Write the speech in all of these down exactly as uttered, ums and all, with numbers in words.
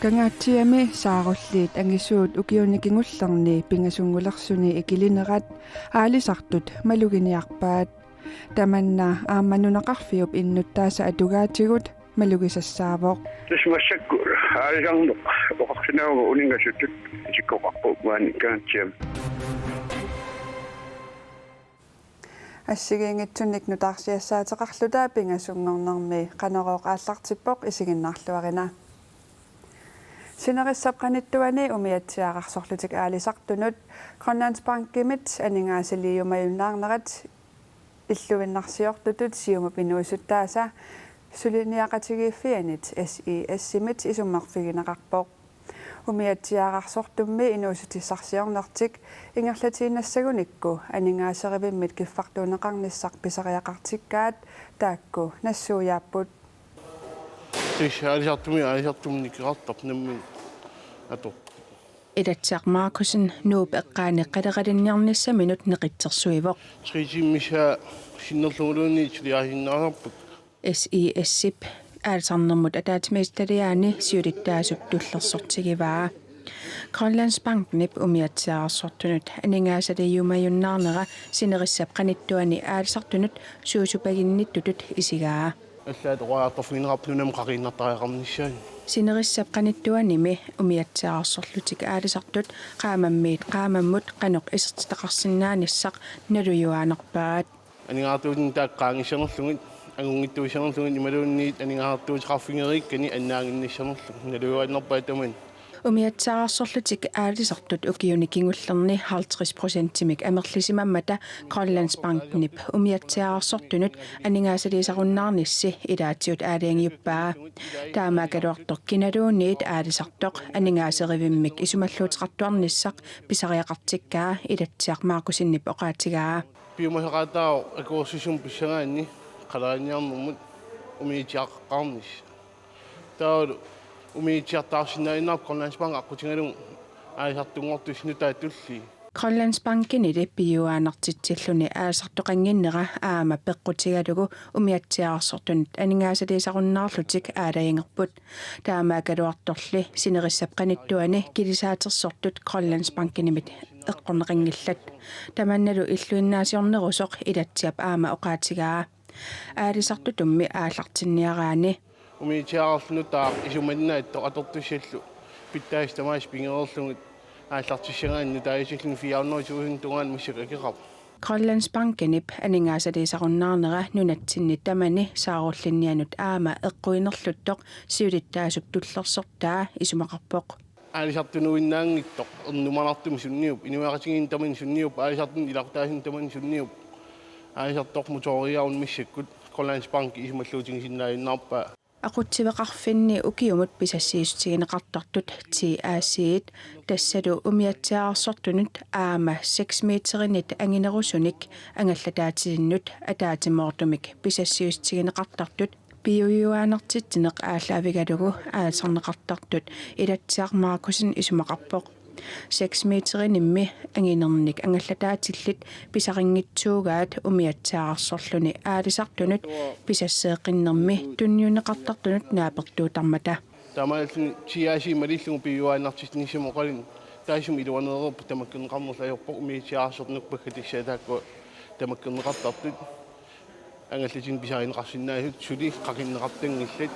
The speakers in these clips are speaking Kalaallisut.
Kangaatsiami saarulliit angisuut ukiuni kingullerni pingasunngulersuni ikilinerat aalisartut maluginiarpaat. Tamanna aamma nunaqarfiup innuttaasa atugaatigut malugisassaavoq. Tassa massakkut aalisarneq oqarsinnaavunga uninngasutut isikkoqarpoq maani Kangaatsiami. Assigiinngitsunik nutaarsiassaateqarluta pingasunngornermi Qanorooq aallartippoq, isiginnaarluarina. Sinerissap qanittuani umiatsiaararsorlutik aalisartunut Grønlandsbankimit aningaasaliiumajunnaarnerat illuinnarsiortutut Siumup inuusuttaasa suliniaqatigiiffianit S I S-imit isummerfigineqarpoq. Umiatsiaararsortummi inuussutissarsiornertik ingerlatiinnassagunikku aningaaserivimmit kiffartuunneqarnissaq pisariaqartikkaat taakku nassuiaapput. Tassa aalisartumi aalisartummi nikeqartarpoq nammineq atorpoq. Ilatsiaq Markussen Nuup eqqaani qaleralinniarnissaminut neqitsersuivoq. Tre timer sinnerluguluunniit suliarisinnaasarput. S I S-ip aalisarnermut ataatsimiititaliaani siulittaasup tullersortigivaa. Grønlandsbankenip umiatsiaararsortunut aningaasaliiumajunnaarnera sinerissap qanittuani aalisartunut suusupaginnittutut isigaa. Allaat oqariartorfigineqarpoq nunamut qaqiinnartariaqarnissaanut. Sinerissap qanittuanimi umiatsiaararsorlutik aalisartut qaammammiit qaammammut qanoq isertitaqarsinnaanissaq nalujuaannarpaat. Aningaasartuutinik taakku qaangissanerlugit, angunngitsuussanerlugit imaluunniit aningaasartuuteqarfigeriikkani annaannginnissanerlugit nalujuaannarpaat tamanna. Umiatsiaararsorlutik aalisartut ukiuni kingullerni halvtreds procentimik amerlisimammata Grønlandsbankenip umiatsiaararsortunut aningaasaliisarunnaarnissi ilaatigut aalajangiuppaa. Taamaakkaluartoq kinaluunniit aalisartoq aningaaserivimmik isumalluuteqartuarnissaq pisariaqartikkaa, Ilatsiaq Markussenip oqaatigaa. Piumasaqaataavoq akuersissummik pissagaanni qaleralinniarnermut umiatsiaqaqqaarnissaq. Taavalu umiatsiartaarsinnaajunnaarpoq Grønlandsbank aqqutigalugu aalisartunngortussat nutaat tulliit. Grønlandsbankenili piujuaannartitsilluni aalisartoqannginnera aamma peqqutigalugu umiatsiaararsortunut aningaasaliisarunnaarlutik aalajangerput. Taamaakkaluartorli sinerissap qanittuani kilisaatersortut Grønlandsbankenimit eqqorneqanngillat. Tamannalu illuinnaasiornerusoq Ilatsiap aamma oqaatigaa. Aalisartutummi aallartinniaraanni. Umiatsiaararluni taava isumannaatsoq atortussallu pitsaasut tamaasa pigereerlugit aallartissagaanni nutaajusilluni fire hundrede tusind tungaanut massakkut akeqarpoq. Grønlandsbankenip aningaasaliisarunnaarnera nunatsinni tamani saarullinnianut aamma eqquinerluttoq siulittaasup tullersortaa isumaqarpoq. Aalisartunuinnaanngitsoq ernumanartumik sunniup, inuiaqatigiinni tamani sunniup, aalisartunut ilaqutaasunik tamani sunniup, aalisartoq motoriaaruni massakkut Grønlandsbanki isumalluutigisinnaajunnaarpaa. Aqutsiveqarfinni ukiumut pisassiissutigineqartartut T A C-it tassalu umiatsiaararsortunut aamma seks meterinit anginerusunik angallataatilinnut ataatsimoortumik pisassiissutigineqartartut piujuaannartitsineq aallaavigalugu aalisarneqartartut Ilatsiaq Markussen isumaqarpoq. Seks meterinimmi anginernik angallataatillit pisarinngitsuugaat umiatsiaararsorluni aalisartunut pisasseeqqinnermi tunniunneqartartunut naapertuuttarmata. Taamaalilluni T A C malillugu piujuaannartitsinissamut oqarluni taassuma iluaneereerpoq tamakkerneqarnerlu ajorpoq umiatsiaararsortut nukpakka tassa taakku tamakkerneqartartut. Angallatinik pisarineqarsinnaasut suli qaqinneqartanngillat.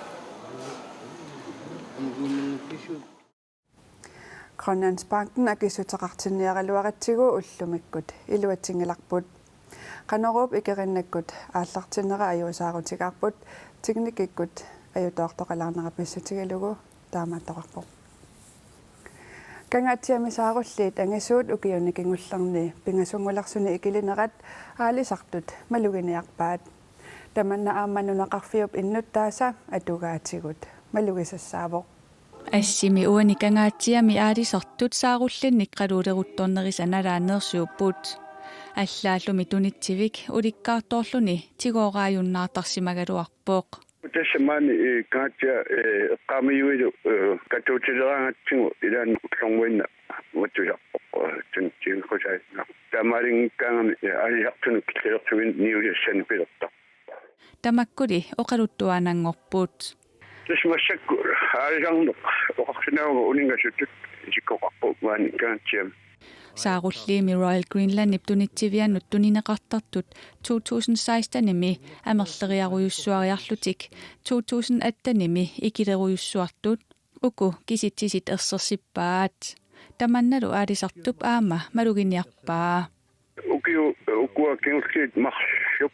Grønlandsbanken akissuteqartinniaraluaratsigu ullumikkut iluatsinngilarput. Qanoruup ikerinnakkut aallartinnera ajuusaarutigaarput, teknikkikkut ajutoortoqalaarnera pissutigalugu taamaattoqarpoq. Kangaatsiami saarulliit angisuut ukiuni kingullerni pingasunngulersuni ikilinerat aalisartut maluginiarpaat. Tamanna aamma nunaqarfiup innuttaasa atugaatigut malugisassaavoq. Assimi uani Kangaatsiami aalisartut saarullinnik qaluuleruttornerisa nalaanneersuupput. Allaallumi tunitsivik ulikkaartorluni tigooraajunnaartarsimagaluarpoq. Tassa maani, eh, Kangaatsiaq, eh, eqqaamiuilu, eh, katuutileraangatsigu ilaanni ullormuinnaq uatsisarpoq, eh, tunitsiviqqusaannaq. Taamaalinngikkaangami, eh, aalisartunut killilersuineq niulissanik pilertarpoq. Tamakkuli oqaluttuaannanngorput. Tassa massakkut aalisarneq oqarsinnaavunga uninngasutut isikkoqarpoq maani Kangaatsiami. Saarulliimi Royal Greenlandip tunitsivianut tunineqartartut to tusind sekstenimi amerleriarujussuariarlutik to tusind attenimi ikilerujussuartut uku kisitsisit ersersippaat. Tamannalu aalisartup aamma maluginiarpaa. Ukiu-, ukua kingulliit marluk,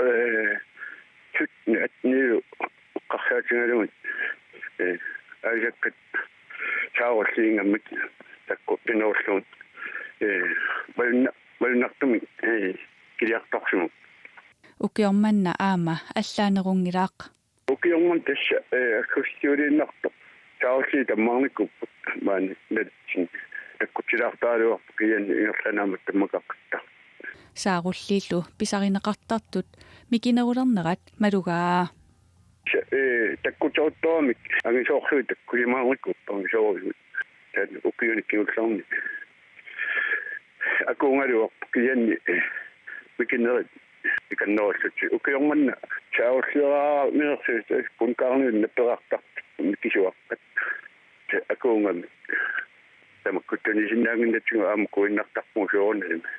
eh, sytten attenit eqqarsaatigalugit, eh, aalisakkat saarulliit ingammik takkutsinerullugit, eh, malunna-, malunnartumik, eh, kiliartorsimavoq. Ukioq manna aamma allaanerunngilaq. Ukioq manna tassa, eh, aggustip siuliinnartoq saarulliit tammarnikuupput maani nalutsinni. Takkutsilaartaraluarpoq kisianni ingerlaannaq aamma tammakaqattaarput. Saarulliillu pisarineqartartut mikinerulernerat malugaa. Sa-, eh, takkuteruttoramik angisoorlugit takkusimaarnikuupput angisoorujuit. Taanna ukiuni kingullerni akuugaluarpoq kisianni, eh, mikinerit ikannerullutik. Ukioq manna saarulliit meerarsiassat punkaarniunna peqartartut mikisuaqqat. Sa-, akuugamik. Tamakkua tunisinnaannginnatsigu aamma kuinnartarpugut soorunalimi.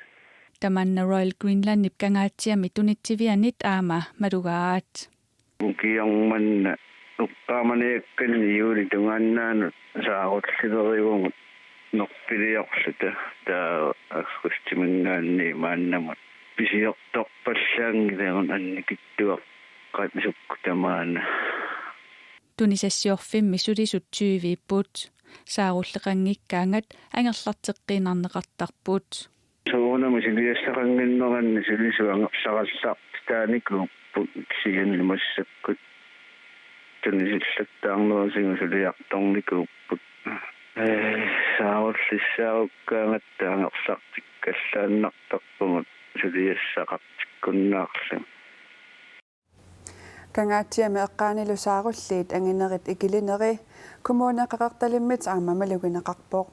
Tamanna Royal Greenlandip Kangaatsiami tunitsivianit aamma malugaat. Ukioq manna eqqaamaniakkanni juulip tungaannaanut saarullilerivugut nerpiliorluta, taava aggustiminngaanniit maannamut pisiortorpallaanngilagut annikitsuaqqat sukkut tamaana. Tunisassiorfimmi sulisut tyviipput. Saarulleqanngikkaangat angerlarteqqiinnarneqartarput. Soorunami suliassaqannginneranni sulisut angerlarallartitaanikuupput, kisianni massakkut tunisillattaarnerusigut suliartornikuupput. Eh, saarullissaarukkaangatta angerlartikkallaannartarpugut suliassaqartikkunnaarlugit. Kangaatsiami eqqaanilu saarulliit anginerit ikilineri Kommune Qeqertalimmit aamma malugineqarpoq.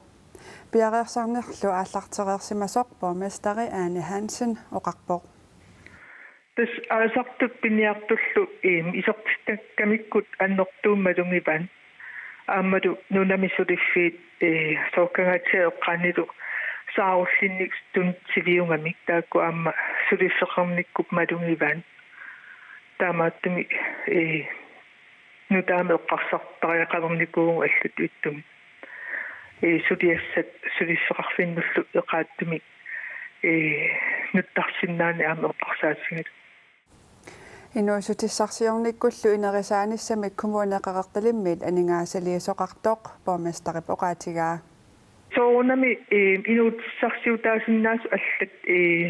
Piareersarnerlu aallartereersimasoq borgmesteri Ane Hansen oqarpoq. Tassa aalisartut piniartullu, eh, isertitakkamikkut annertuumik malugivaat. Aammalu nunami suliffiit, eh, Soorlu Kangaatsiap eqqaanilu saarullinnik tunitsiviugamik taakku aamma suliffeqarnikkut malugivaat. Taamaattumik, eh, nutaamik eqqarsartariaqalernikuuvugut allatut ittumik. Eh, suliassat suliffeqarfinnullu eqaattumik, eh, nuttarsinnaaneq aamma eqqarsaatigalugu. Inuussutissarsiornikkullu inerisaanissamik Kommune Qeqertalimmit aningaasaliisoqartoq borgmesterip oqaatigaa. Soorunami, eh, inuussutissarsiutaasinnaasut allat, eh,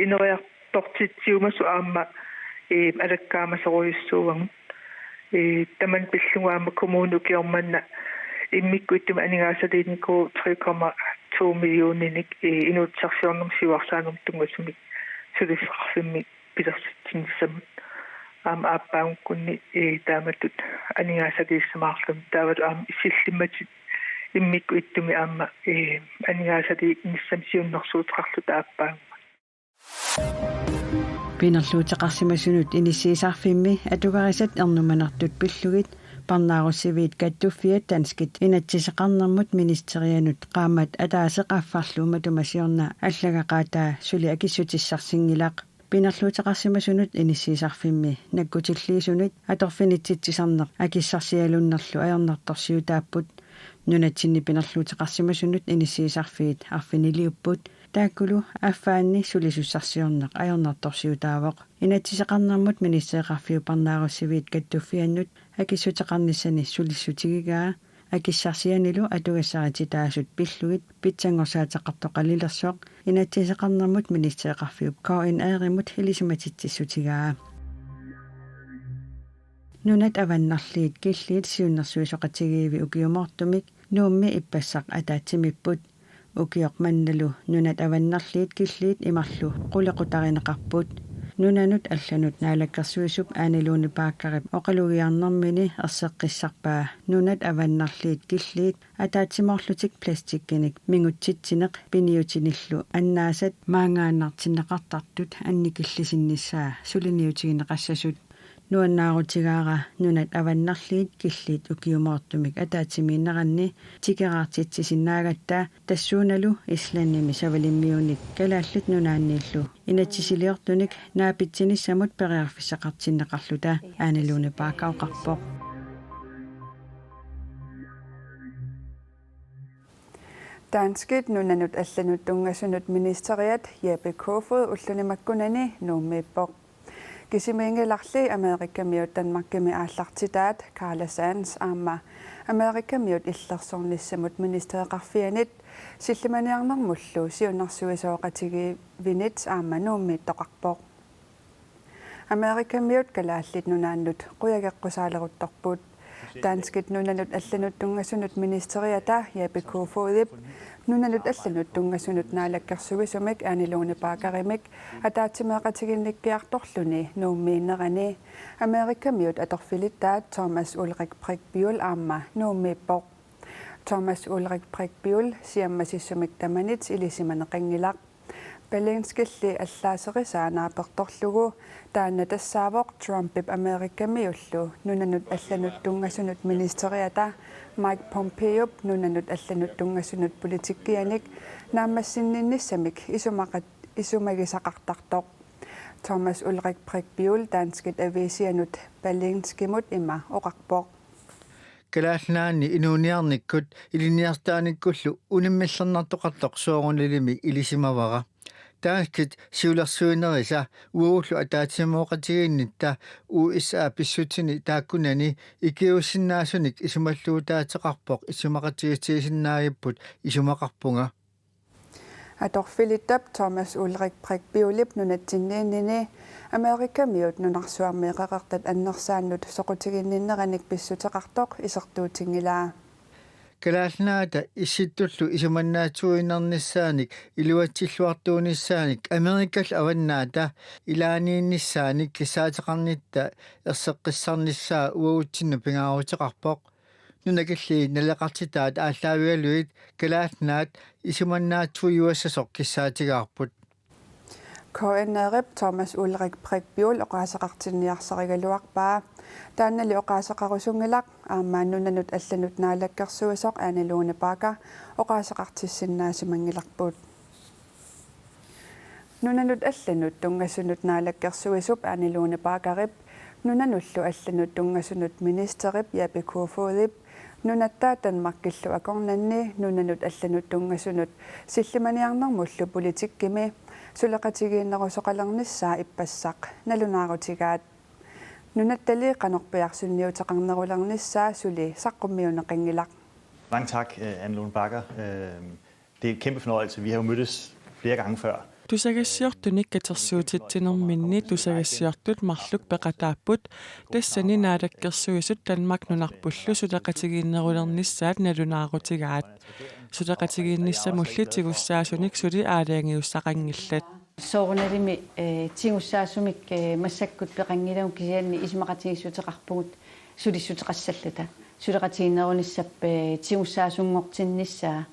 ineriartortitsiumasut aamma, eh, alakkaamasorujussuuvagut. Eh, tamanna pillugu aamma kommuni ukioq manna immikkut ittumik aningaasaliinikuuvoq tre komma to millioninik, eh, inuussutissarsiornermut siuarsaanermut tunngasumik suliffeqarfimmik pilersitsinissamut. Aamma aappaagukkunni, eh, taamatut aningaasaliissamaarluni. Taavalu aamma sillimmatit immikkut ittumik aamma, eh, aningaasaliinissamik siunnersuuteqarluta aappaagu. Pinerluuteqarsimasunut inissiisarfimmi atugarisat ernumanartut pillugit parnaarussiviit kattuffiat danskit inatsiseqarnermut ministerianut qaammat ataaseq affarlu matuma siorna allagaqaataa suli akissutissarsinngilaq. Pinerluuteqarsimasunut inissiisarfimmi nakkutilliisunit atorfinitsitsisarneq akissarsialunnerlu ajornartorsiutaapput. Nunatsinni pinerluuteqarsimasunut inissiisarfiit arfiniliupput. Taakkulu affaanni sulisussarsiorneq ajornartorsiutaavoq. Inatsiseqarnermut ministereqarfiup parnaarussiviit kattuffiannut akissuteqarnissani sulissutigigaa, akissarsianilu atugassarititaasut pillugit pitsanngorsaateqartoqalilersoq inatsiseqarnermut ministereqarfiup K N R-imut ilisimatitsissutigaa. Nunat Avannarliit Killiit siunnersuisoqatigiivi ukiumoortumik Nuummi ippassaq ataatsimiipput. Ukioq mannalu Nunat Avannarliit Killiit imarlu qulequtarineqarput. Nunanut allanut naalakkersuisup Ane Lone Baggerip oqalugiarnermini erseqqissarpaa nunat avannarliit killiit ataatsimoorlutik plastikkinik mingutsitsineq piniutinillu annaasat maangaannartinneqartartut annikillisinnissaa suliniutigineqassasut. Nuannaarutigaara nunat avannarliit killiit ukiumoortumik ataatsimiinneranni tikeraartitsisinnaagatta tassuunalu Islandimi Savalimmiunit Kalaallit Nunaanniillu inatsisiliortunik naapitsinissamut periarfissaqartinneqarluta Ane Lone Bagger oqarpoq. Danskit nunanut allanut tunngasunut ministeriat Jeppe Kofod ulluni makkunani Nuummiippoq. Kisimiinngilarli Amerikamiut Danmarkimi aallartitaat Carla Sands aamma Amerikamiut illersornissamut ministereqarfianit sillimaniarnermullu siunnersuisoqatigiivinit aamma Nuummiittoqarpoq. Amerikamiut Kalaallit Nunaannut qujageqqusaaleruttorput. Danskit nunanut allanut tunngasunut ministeriata Jeppe Kofodip nunanut allanut tunngasunut naalakkersuisumik Ane Lone Baggerimik ataatsimeeqatiginnikkiartorluni Nuummiinnerani Amerikamiut atorfilittaat Thomas Ulrich Brinchbühl aamma Nuummiippoq. Thomas Ulrich Brinchbühl siammasissumik tamanit ilisimaneqanngilaq. Berlingskilli allaaserisaa naapertorlugu taanna tassaavoq Trumpip Amerikamiullu nunanut allanut tunngasunut ministeriata Mike Pompeop nunanut allanut tunngasunut politikkianik naammassinninnissamik isumaqat-, isumagisaqartartoq. Thomas Ulrich Brinchbühl danskit aviisianut Berlingskimut ima oqarpoq. Kalaallit Nunaanni inuuniarnikkut ilinniartitaanikkullu unammillernartoqartoq soorunalimi ilisimavara. Danskit siulersuinerisa uagullu ataatsimooqatigiinnitta U S A pissutsini taakkunani ikiuussinnaasunik isumalluutaateqarpoq isumaqatigiissutigisinnaagipput isumaqarpunga. Atorfilittap Thomas Ulrich Brinchbühlip nunatsinniinnini Amerikamiut nunarsuarmi qeqertat annersaannut soqutiginninneranik pissuteqartoq isertuutinngilaa. Kalaallit Nunaata issittullu isumannaatsuinernissaannik iluatsilluartuunissaanik Amerikallu avannaata ilaaniinnissaanik kissaateqarnitta erseqqissarnissaa uagutsinnut pingaaruteqarpoq. Nunat killiit naleqartitaat aallaavigalugit Kalaallit Nunaat isumannaatsuiuassasoq kissaatigaarput. K N R-ip Thomas Ulrich Brinchbühl oqaaseqartinniarsarigaluarpaa. Taannali oqaaseqarusunngilaq aamma nunanut allanut naalakkersuisoq Ane Lone Bagger oqaaseqartissinnaasimanngilarput. Nunanut allanut tunngasunut naalakkersuisup Ane Lone Baggerip, nunanullu allanut tunngasunut ministerip Jeppe Kofodip, nunatta Danmarkillu akornanni nunanut allanut tunngasunut sillimaniarnermullu politikkimi suleqatigiinnerusoqalernissaa ippassaq nalunaarutigaat. Nunattali qanorpiarsunniuteqarnerulernissaa suli saqqummiunneqanngilaq. Mange tak, øh, Ane Lone Bagger. Øh, det er en kæmpe fornøjelse. Vi har jo mødtes flere gange før. Tusagassiortunik katersuutitsinerminni tusagassiortut marluk peqataapput, tassani naalakkersuisut Danmark nunarpullu suleqatigiinnerulernissaat nalunaarutigaat. Suleqatigiinnissamulli tigussaasunik suli aalajangiussaqanngillat. Soorunalimi, eh, tigussaasumik, eh, massakkut peqanngilagut kisianni isumaqatigiissuteqarpugut sulissuteqassallata. Suleqatigiinnerunissap, eh, tigussaasunngortinnissaa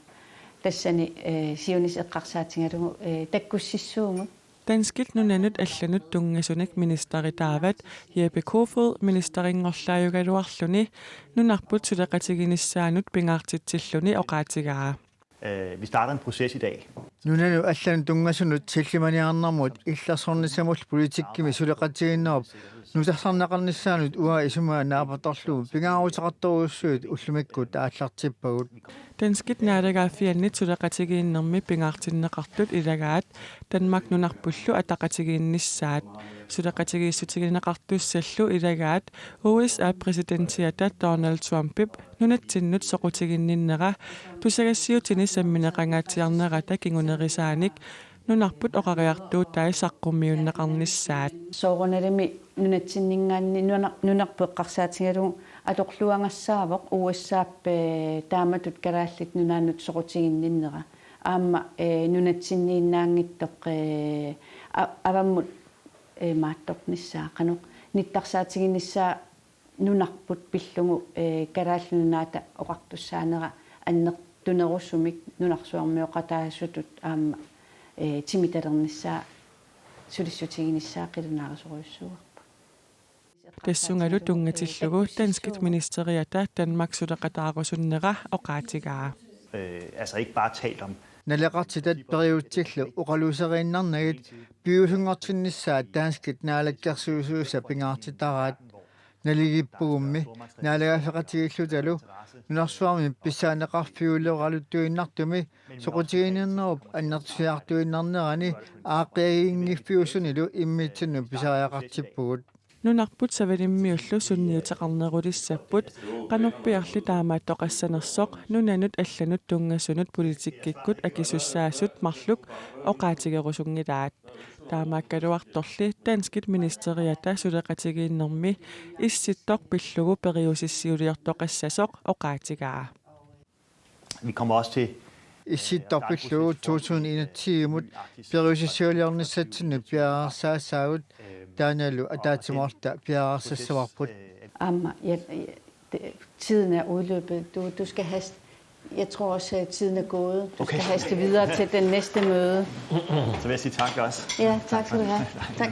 tassani, eh, siunissaq eqqarsaatigalugu, eh, takkussissuugut. Danskit nunanut allanut tunngasunik ministeritaavat Jeppe Kofod ministerinngorlaajugaluarluni nunarput suleqatiginissaanut pingaartitsilluni oqaatigaa. Øh, vi starter en proces i dag. Nunanut allanut tunngasunut sillimaniarnermut illersornissamullu politikkimi suleqatigiinnerup nutarterneqarnissaanut uanga isumaa naapertorlugu pingaaruteqartorujussuit ullumikkut aallartippagut. Danskit naalagaaffiannit suleqatigiinnermi pingaartinneqartut ilagaat Danmark nunarpullu ataqatigiinnissaat. Suleqatigiissutigineqartussallu ilagaat U S A-p præsidentiata Donald Trumpip nunatsinnut soqutiginninnera tusagassiutini sammineqangaatsiarnerata kingunerisaanik nunarput oqariartuutai saqqummiunneqarnissaat. Soorunalimi nunatsinninngaanniit nunar-, nunarput eqqarsaatigalugu atorluagassaavoq U S A-p, eh, taamatut Kalaallit Nunaannut soqutiginninnera. Aamma, eh, nunatsinniinnaanngitsoq, eh, a-, avammut, ee, maattornissaa, qanoq nittarsaatiginissaa nunarput pillugu, ee, Kalaallit Nunaata oqartussaanera annertunerusumik nunarsuarmioqataasutut aamma, ee, timitalernissaa sulissutiginissaa qilanaarusorujussuuarput. Tassungalu tunngatillugu danskit ministeriata Danmark suleqataarusunnera oqaatigaa. Øh, altså ikke bare talt om Naleqartitat periutsillu oqaluuseriinnarnagit piviusunngortinnissaa danskit naalakkersuisuisa pingaartitaraat. Naligiippugummi naalagaaffeqatigiillutalu nunarsuarmi pissaaneqarfiuleraluttuinnartumi soqutiginninnerup annertusiartuinnarnerani aaqqiagiinngiffiusunilu immitsinnut pisariaqartippugut. Nunarput Savalimmiullu sunniuteqarnerulissapput, qanorpiarli taamaattoqassanersoq nunanut allanut tunngasunut politikkikkut akisussaasut marluk oqaatigerusunngilaat. Taamaakkaluartorli danskit ministeriata suleqatigiinnermi Issittoq pillugu periusissiuliortoqassasoq oqaatigaa. Vi kommer også til Issittoq pillugu to tusind enogtyve-mut periusissiuliornissatsinnut piareersaassaagut, taannalu ataatsimoorluta piareersassavarput. Aamma, ja, ja, det, tiden er udløbet. Du, du skal haste. Jeg tror også, at tiden er gået. Du skal Okay. Haste videre til den næste møde. Så vil jeg sige tak også. Ja, tak skal du have. Tak.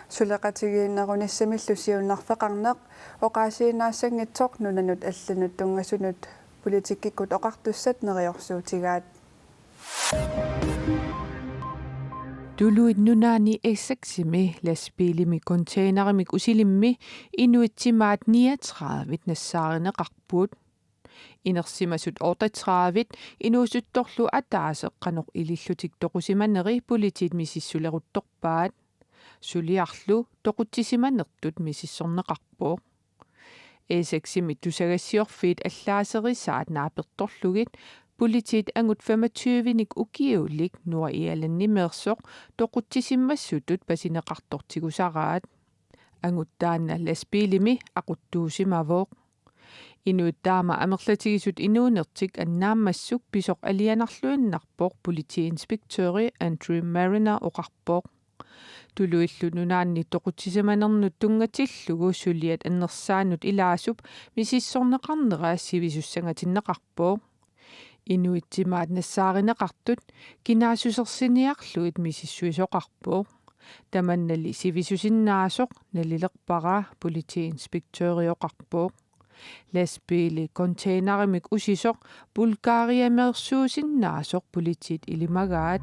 Suleqatigiinnerunissamillu siunnerfeqarneq oqaasiinnaassanngitsoq nunanut allanut tunngasunut politikkikkut oqartussat neriorsuutigaat. Tuluit Nunaanni Esseximi lastbiilimi containerimik usilimmi inuit timaat niogtredive nassaarineqarput. Inersimasut otteogtredive inuusuttorlu ataaseq qanoq ilillutik toqusimaneri politiit misissuleruttorpaat. Suliarlu toqutsisimanertut misissorneqarpoq. Esseximi tusagassiorfiit allaaserisaat naapertorlugit politiit angut femogtyve-nik ukiulik Nordirlandimeersoq toqutsisimasutut pasineqartoq tigusaraat. Angut taanna lastbiilimi aquttuusimavoq. Inuit taama amerlatigisut inuunertik annaammassuk pisoq alianarluinnarpoq politiinspektøri Andrew Mariner oqarpoq. Tuluillu Nunaanni toqutsisimanernut tunngatillugu suliat annersaannut ilaasup misissorneqarnera sivisussangatinneqarpoq. Inuit timaat nassaarineqartut kinaassusersiniarlugit misissuisoqarpoq. Tamannali sivisusinnaasoq nalilerpara, politiinspektøri oqarpoq. Lastbiili containerimik usisoq Bulgariameersuusinnaasoq politiit ilimagaat.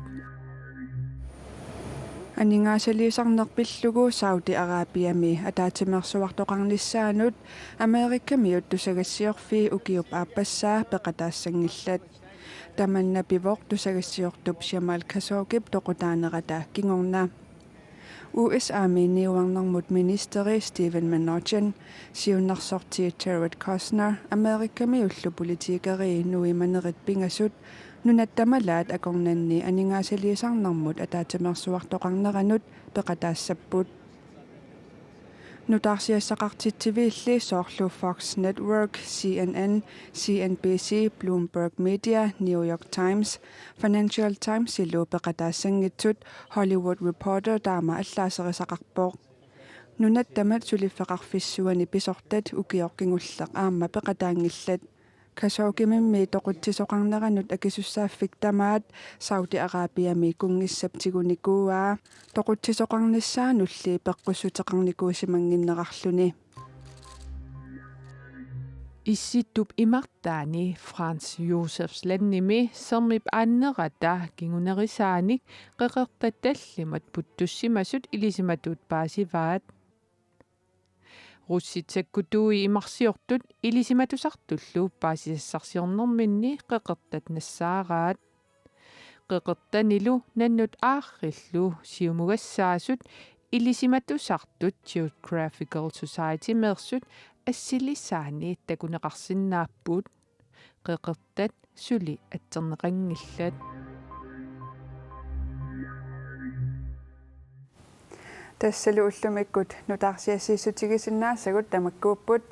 Aningaasaliisarneq pillugu Saudi Arabiami ataatsimeersuartoqarnissaanut Amerikamiut tusagassiorfii ukiup aappassaa peqataassanngillat. Tamanna pivoq tusagassiortup Jamal Khashoggip toqutaanerata kingorna. U S A-mi niuernermut ministeri Steven Mnuchin, siunnersorti Jared Kushner, Amerikamiullu politikerii nuimanerit pingasut nunat tamalaat akornanni aningaasaliisarnermut ataatsimeersuartoqarneranut peqataassapput. Nutaarsiassaqartitsiviilli soorlu Fox Network, C N N, C N B C, Bloomberg Media, New York Times, Financial Timesilu peqataassanngitsut Hollywood Reporter taama allaaserisaqarpoq. Nunat tamat suliffeqarfissuani pisortat ukioq kingulleq aamma peqataanngillat. Khashoggimimmi toqutsisoqarneranut akisussaaffik tamaat Saudi Arabiami kunngissap tigunikuuaa, toqutsisoqarnissaanulli peqqussuteqarnikuusimannginnerarluni. Issittup imartaani Franz Josefs Landimi sermip aannerata kingunerisaanik qeqertat tallimat puttussimasut ilisimatuut paasivaat. Russit sakkutuui imarsiortut ilisimatusartullu paasisassarsiornerminni qeqertat nassaaraat. Qeqertanilu nannut aarrillu siumugassaasut ilisimatusartut Geographical Society-meersut assilisaanni takuneqarsinnaapput. Qeqertat suli atserneqanngillat. Tassalu ullumikkut nutaarsiassiissutigisinnaasavut tamakkuupput.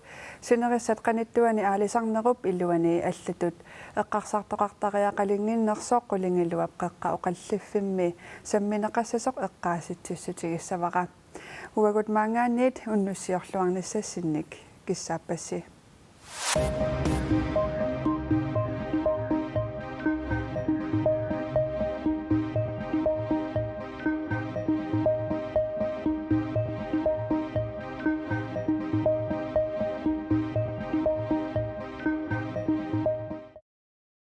Sinerissap qanittuani aalisarnerup iluani allatut eqqarsartoqartariaqalinnginnersoq qulingiluap qeqqa oqalliffimmi sammineqassasoq eqqaasitsissutigissavara. Uagut maanngaanniit unnussiorluarnissassinnik kissaappassi.